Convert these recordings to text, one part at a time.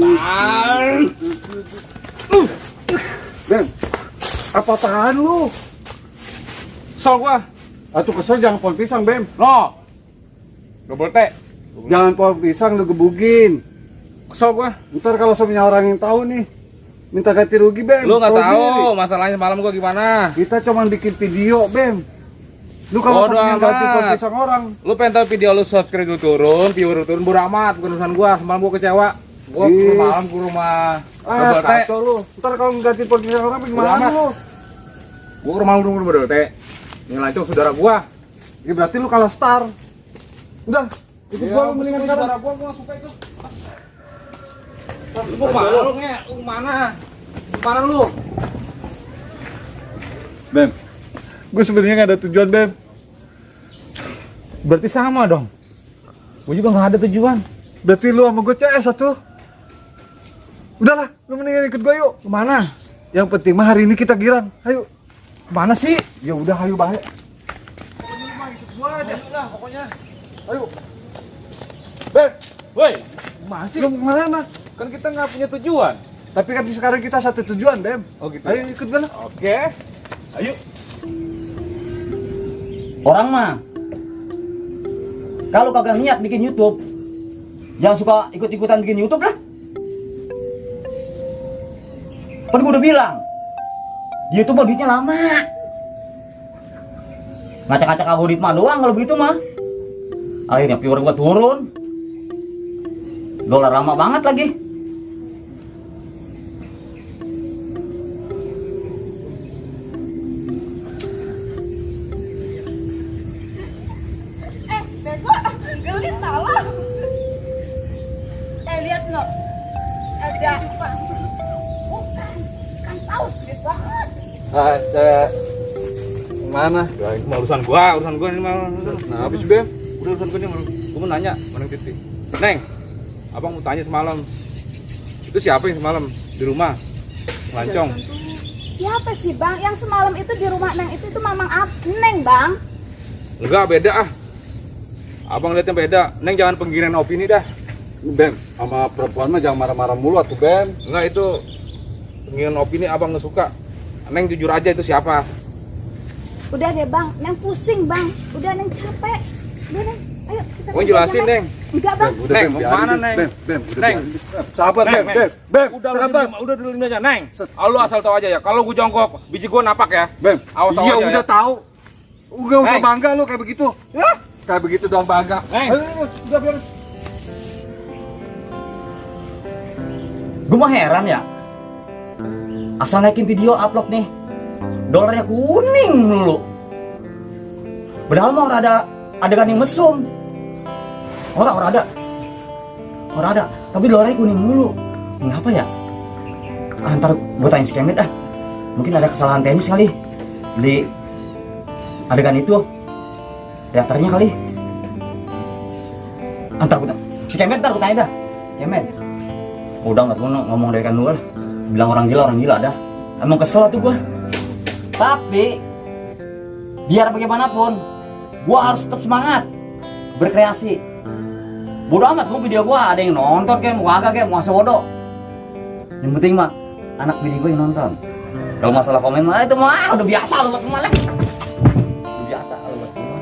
Bang. Bem, apa-apaan lu? Kesel gua. Atuh kesel jangan pohon pisang, Bem. No. Double T. Jangan pohon pisang lu gebugin. Kesel gua. Ntar kalau semuanya orang yang tahu nih, minta ganti rugi, Bem. Lu nggak Rugi. tahu masalahnya semalam gua gimana. Kita cuman bikin video, Bem. Lu kalau Bodo semuanya ganti amat. pohon pisang orang. Lu pengen tahu video lu subscribe lu turun, viewer lu turun, bodo amat, bukan urusan gua. Semalam gua kecewa. Gua Ih. malam ke rumah Double T. Kacau lu. Ntar kalau ganti pohon pisang orang Bodo gimana amat. lu? Gua ke rumah lu Double T. Ini lancung saudara gua. Ya berarti lu kalah star. Udah, ikut Ya, gua lu mendingan sekarang. saudara gua nggak suka itu. Lu mau kemana lu, Nge? Lu kemana? Kemana lu? Bem, gue sebenarnya nggak ada tujuan, Bem. Berarti sama dong. Gue juga nggak ada tujuan. Berarti lu sama gue CS satu. Udahlah, lu mendingan ikut gue yuk. Kemana? Yang penting mah hari ini kita girang. Ayo. Kemana sih? Ya udah, ayo bahaya. Ikut gua aja. Lah, pokoknya. Ayo. Bem, Woi, kemana sih? lu kemana? Kan kita nggak punya tujuan. Tapi kan sekarang kita satu tujuan, Bem. Oh gitu. Ayo ikut gue lah. Oke. Ayo. Orang mah kalau kagak niat bikin YouTube, jangan suka ikut-ikutan bikin YouTube lah. Kan gue udah bilang, di YouTube mah duitnya lama. Ngacak-ngacak algoritma doang kalau begitu mah. Akhirnya viewer gua turun. Dolar lama banget lagi. Bego, gelit salah. Lihat no, ada bukan ikan paus gede banget. Mana? Ya, ini mah urusan gua ini mah. Nah, habis, Bem. Udah urusan gua nih, gua mau nanya, mana titik. Neng, abang mau tanya semalam. Itu siapa yang semalam di rumah? Lancong. Siapa sih bang? Yang semalam itu di rumah Neng itu Mamang Neng bang. Enggak, beda ah. Abang lihatnya beda. Neng jangan penggiringan opini dah. Bem, sama perempuan mah jangan marah-marah mulu atuh, Bem. Enggak, itu penggiringan opini abang nggak suka. Neng jujur aja itu siapa? Udah deh bang, Neng pusing bang. Udah Neng capek. Udah Neng, ayo kita Mau kerja jelasin, aja, Neng. Enggak bang. Udah, Neng, Bem, mau biarin, kemana, Bem. Neng? Bem, udah Neng. biarin. Sabar, Bem, Neng, Bem. Bem, Udah sabar. dulu ini aja, Neng. Lu asal tahu aja ya, kalau gua jongkok, biji gua napak ya. Bem, Awas iya aja udah ya. tahu. Udah usah Neng. bangga lu kayak begitu. Ya, kayak begitu dong bangga. Neng. Ayo, udah biar. Gue mah heran ya. Asal naikin video upload nih, dolarnya kuning mulu. Padahal mah orang ada adegan yang mesum. Orang ada. Tapi dolarnya kuning mulu. Kenapa ya? Ntar gue tanya si Kemet ah. Mungkin ada kesalahan teknis kali. Beli adegan itu teaternya kali. Antar gue tanya. Si Kemet ntar gue tanya dah. Kemet. Udah nggak, gue ngomong dari kan dulu lah. Bilang orang gila dah. Emang kesel tuh gue. Tapi biar bagaimanapun, gue harus tetap semangat berkreasi. Bodoh amat, gue video gue ada yang nonton kayak mau kagak kayak mau asal bodoh. Yang penting mah anak bini gue yang nonton. Kalau masalah komen mah itu mah udah biasa lo buat malah. Udah biasa lo buat gue.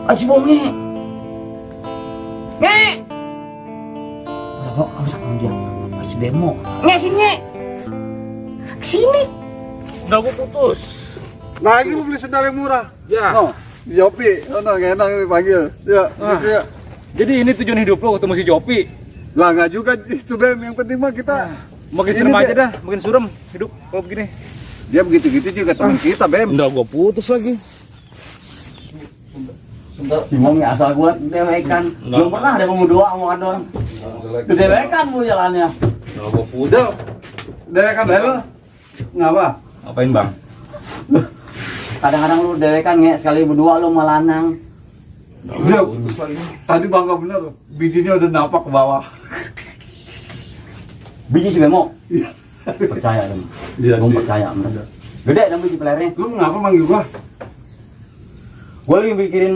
Aji bonge. Nge. Masa dia masih demo. Nge sini. Kesini. Udah gua putus. Lagi lu beli sendal yang murah. Ya. No, di Jopi. Oh, no, gak enak ini panggil. Ya, Ah. ya. Jadi ini tujuan hidup lo ketemu si Jopi. Lah nggak juga itu, Bem. Yang penting mah kita Makin Ini serem aja dia. dah, makin suram hidup kalau begini. dia begitu-gitu juga teman kita, Bem. Udah gua putus lagi. Bingung ya asal gua dewekan. Belum pernah ada ngomong doa sama Adon. Dewekan bu jalannya. Udah gua putus. Udah, udah kan lo? Ngapa? Apain bang? Kadang-kadang lu dewekan nge sekali berdua lu malanang. Udah, tadi bangga bener. Bijinya udah napak ke bawah. Biji si Bemo. Iya. Percaya dong. Iya Gua sih. percaya bener. Gede dong biji pelernya. Lu ngapa manggil gua? Gua lagi mikirin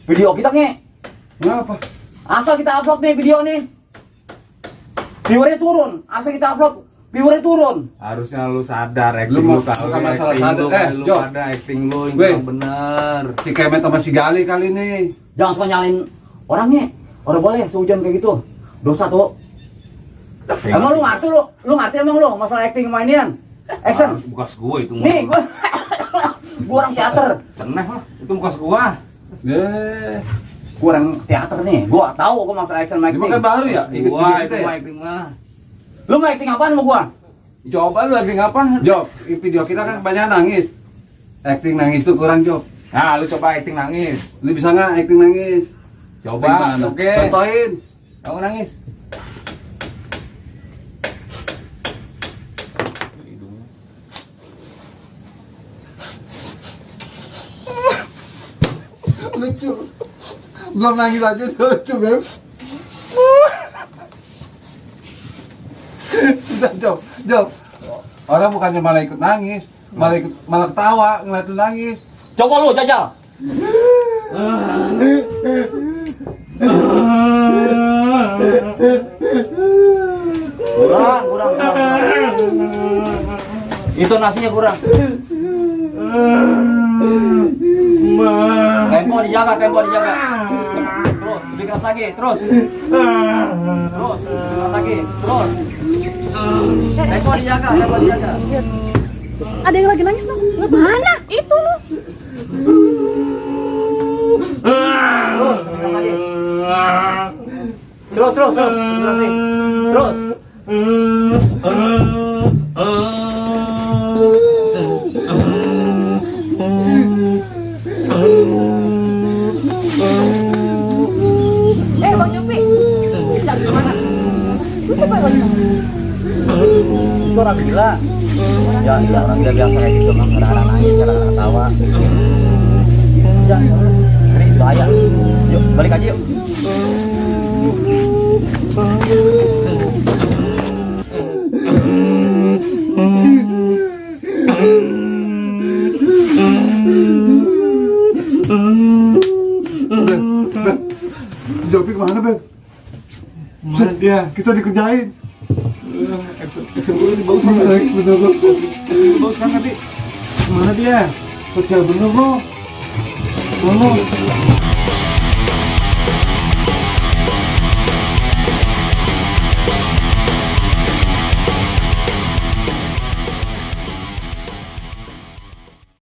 Video kita nge. Kenapa? Asal kita upload nih video nih, viewernya turun. Asal kita upload, viewernya turun. Harusnya lu sadar Lu acting mau- lu kali, bukan masalah acting sadar. lu kali, lu Jo. ada acting lu yang Weh. kurang bener. Si Kemet sama si Gali kali ini. Jangan suka nyalin orangnya. Orang boleh sehujan kayak gitu. Dosa tuh. Emang lu ngerti lu ngerti emang lu masalah acting mainian? Action. Bukas gua itu mah. Nih gua orang teater. Ceneh lah, itu bukas gua. Gua orang teater nih. Gua tahu gua masalah action Dia acting. kan baru ya, ikut Gua video itu kita ya. mah acting mah. Lu mau acting apaan sama gua? Coba lu acting apa? Job, video kita kan banyak nangis. Acting nangis tuh kurang Job. Nah, lu coba acting nangis. Lu bisa nggak acting nangis? Coba, Gimana? oke. Contohin. Kamu nangis. Lucu. Belum nangis aja udah lucu, Beb. Udah, Job. Orang bukannya malah ikut nangis, malah ketawa ngeliat lu nangis. Coba lu jajal. Kurang. Itu nasinya kurang. Tempo dijaga. Terus, lebih keras lagi, terus. Terus, Tempo dijaga. Ada yang lagi nangis dong. Mana? Itu lu. Terus, lebih keras lagi. Terus, terus. Bang Jopi. Jangan kemana? Lu siapa lagi? Itu orang gila. Ya, orang gila biasa kayak gitu kan. Kadang-kadang nangis, kadang-kadang ketawa. Jangan, ini bahaya. Yuk, balik aja yuk. Jopi kemana, Beb? Mana dia? Kita dikerjain. Action gua ini bagus banget. Bener, Beb. Action gua bagus banget, Di. Mana dia? Kerja bener, bro. Tolong.